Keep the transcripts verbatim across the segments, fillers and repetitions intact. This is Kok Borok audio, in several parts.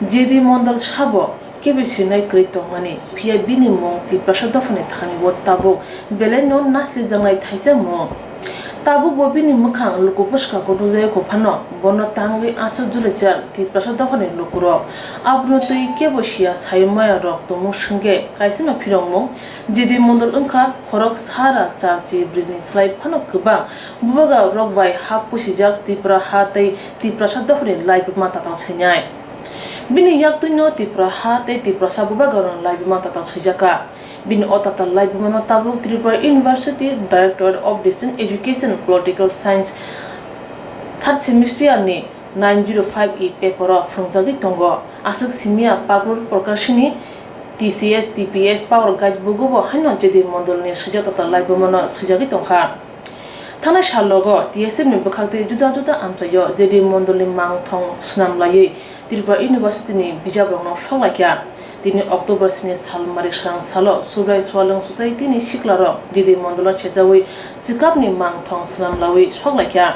J D Mondol sabo kebo sinai kwrwi tongmani, phiya bini mung Tiprasa dophani thani o tabuk belai no naslijaknai thaisa mung. Tabuk bo bini mwkhang luku bwskango nukjagwi phano bono tangwi aswk julaijak Tiprasa dophani lukurok. Abono twi kebo siya sawi maya rok tongmung swngkhe kaisa no phirokmung J D Mondol wngkha khorok sara charchi bwrwini slai phano kwbang bubagra rok bai ha pusijak Tripura ha tei Tiprasa dophani laibuma tatal swinai. Bini yaktwino Tripura ha tei Tiprasa bubagrano laibuma tatal swijakha. Bini o tatal laibumano tabuk Tripura University Directorate of Distance Education Political Science third semester ni nine zero five E paper o phwrwngjagwi tongo. Aswk simiya Parul Prakashini T C S, T P S Power Guide bukubo haino J D Mondolni swijak tatal laibumano swijagwi tongkha. Thanai salogo T S F ni bwkhaktwi juda juda amchaio J D Mondolni mangthong swnam laiwi Tripura University ni bijabrokno sok laikha. Tini October sini salmari swrang salo Subrai Swalwng Society ni siklarok J D Mondolo chechawi swkapni mangthong swnam lawi sok laikha.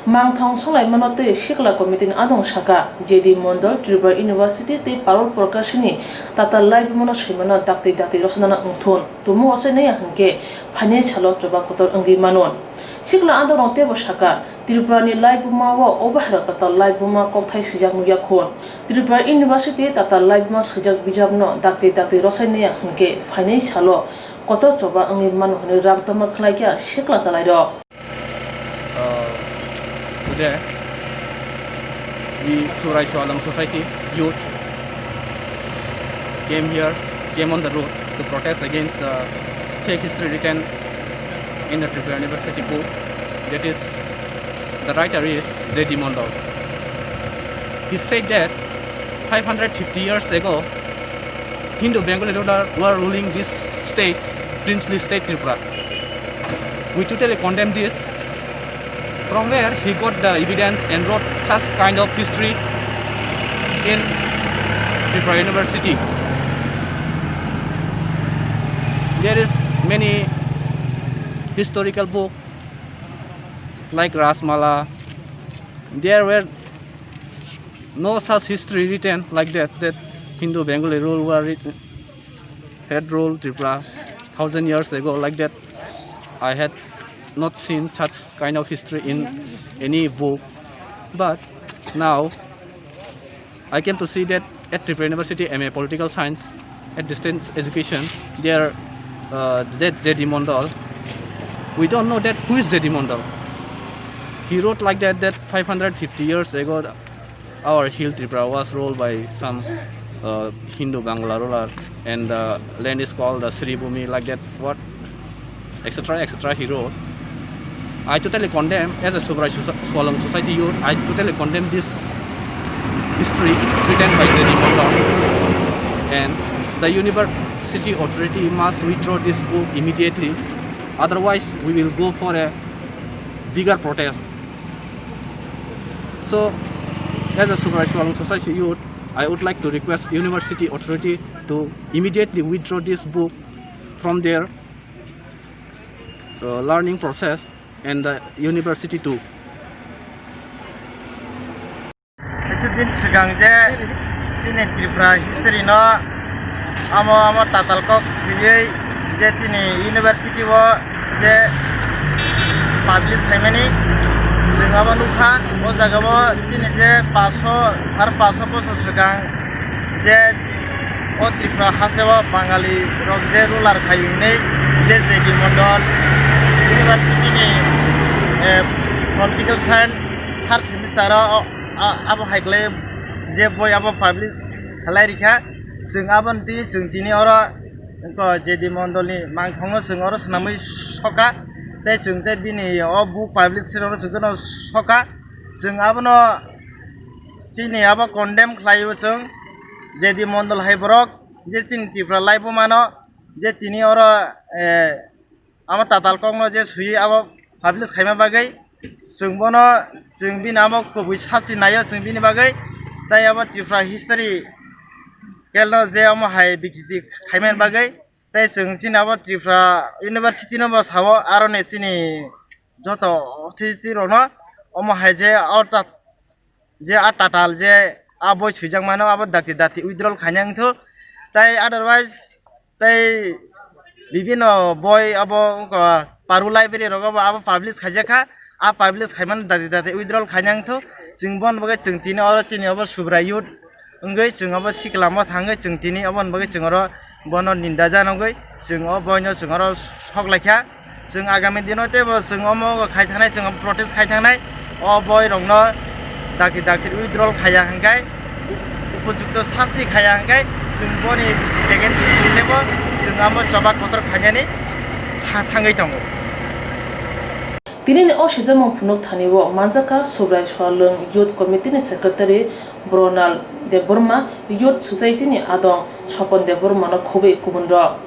Mangthong sok laimano tei sikla committee ni adong saka J D Mondol Tripura University tei Parul Prakashini tatal laibumano swimano dakti dakti rwchanani wngthun. Tumung ochai naiya hwnkhe phainai salo choba kotor wngwi mano. Sikla adongrok teibo saka, Tripurani laibuma o o bahairok tatal laibuma kokthai swijak nukya khun. Tripura University tatal laibuma swijak bijapno dakti dakti rwchai naiya hwnkhe phainai salo kotor choba wngwi mano hwnwi rangtama khlaikha sikla chalairok. Uh, today, we Surai Sualang Society youth came here, came on the road to protest against the fake history written in the Tripura University book. That is, the writer is J D Mondol. He said that five hundred fifty years ago, Hindu Bengali ruler were ruling this state, princely state Tripura. We totally condemn this. From where he got the evidence and wrote such kind of history in Tripura University? There is many historical book like Rajmala. There were no such history written like that, that Hindu Bengali rule were written, had ruled Tripura thousand years ago like that. I had not seen such kind of history in any book. But now I came to see that at Tripura University, M A Political Science, at distance education, there, uh, that J D Mondol, we don't know that who is J D Mondol. He wrote like that, that five hundred fifty years ago, our hill Tripura was ruled by some, uh, Hindu Bangla ruler, and the land is called the Sri Bhumi, like that, what, et cetera, et cetera, he wrote. I totally condemn, as a Subrai Susa-, Sualwng Society youth, I totally condemn this history written by J D Mondol. And the university authority must withdraw this book immediately. Otherwise, we will go for a bigger protest. So, as a Subrai Sualwng Society youth, I would like to request university authority to immediately withdraw this book from their, uh, learning process and the university too. Kisa din swkang je chini Tripura history no amo amo tatal kok swiwi je chini university o je publish khaimani chwng abo nukha. O jaga o chini je paso sar paso bosor swkang je o Tripura haste o Bangali rok je ruler khai hwnwi je J D Mondol University ni, eh, political science third semester o, o, a-, abo hai khlai je boi abo publish khlai rikha. Chwng aboni twi chwng tini oro wngkha J D Mondol ni mangthong no chwng oro swnamwi soka tei chwng tei bini o book publish rok no chwng tei no soka. Chwng abono chini abo condemn khlai o chwng J D Mondol hai borok je chini Tripura laibuma no je tini oro, eh, amo tatal kokno je swiwi abo publish khaima bagwi chwng bono, chwng bini abo kubui sachi naio chwng bini bagwi tei abo Tripura history kelno je omo hai bikriti khaimani bagwi tei chwng chini abo Tripura University no bo sao aroni chini joto authority rokno omo hai je o ta-, je a tatal je a boi swijak mano, abo dakti dakti withdrawal khaina wngthu. Tai otherwise, tai bibino boi abo wngkha Paru library rogo bo abo publish khaijak kha. A publish khaimani dakti dakti withdrawal khaina wngthu. Chwng bon bagwi chwng tini oro chini obo Subrai youth wngwi chwng obo sikla mo thangwi chwng tini oboni bagwi chwng oro bono ninda janogwi chwng o boino chwng oro sok laikha. Chwng agami dino teibo chwng omo khai thangnai, chwng protest khai thangnai. O boi rokno dakti dakti withdrawal khaiya hwnkhe, upojukto sasti khaiya hwnkhe chwng boni against teibo chwng amo choba kotor khainani tha-, thangwi tongo. Tinini o swijamung phunuk thani o manjakha Subrai Swalwng Youth Committee ni Secretary Bronal Debbarma, Youth Society ni adong Sopon Debbarma no khobwi kubun rok.